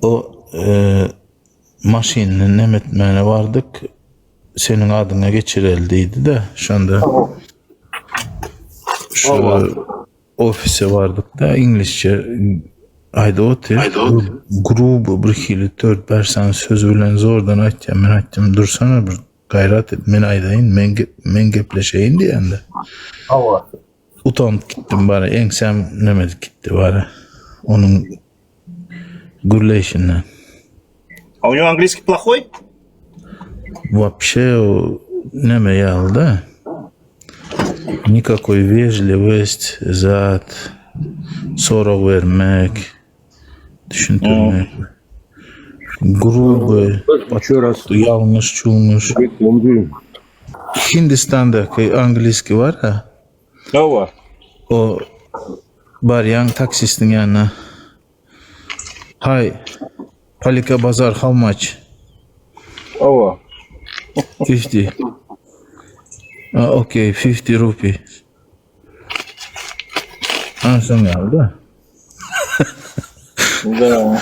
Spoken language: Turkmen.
O e, maşynyny neme etmäne bardyk. Seniň adyňa geçireli diýdi-de, şonda şu ofise bardyk-da, iňlisçe aýdyp otyr. Grubo bir hili 4-5 sany söz bilen zordan aýtýar. Men aýtdym, dursana bir gaýrat et, men aýdaýyn, men men gepleşeýin diýende. Hawa. Utanyp gitdim bari, eňsäm nemedip gitdi bari. Onuň gürleýşinden. А у него английский плохой? Вообще neme ýaly-da. Никакой вежливость, zat, sorag bermek, düşündirmek. Gruby, Еще раз ýalňyş çuňuş. рекомендую. Hindistandaky angliski bar-a. Hawa. O barýaň taksistiň ýanyna. Hi, Palika Bazar how much? Hawa. 50. Ah, okay, 50 rupee. Ha, şoň ýaly-da. Да.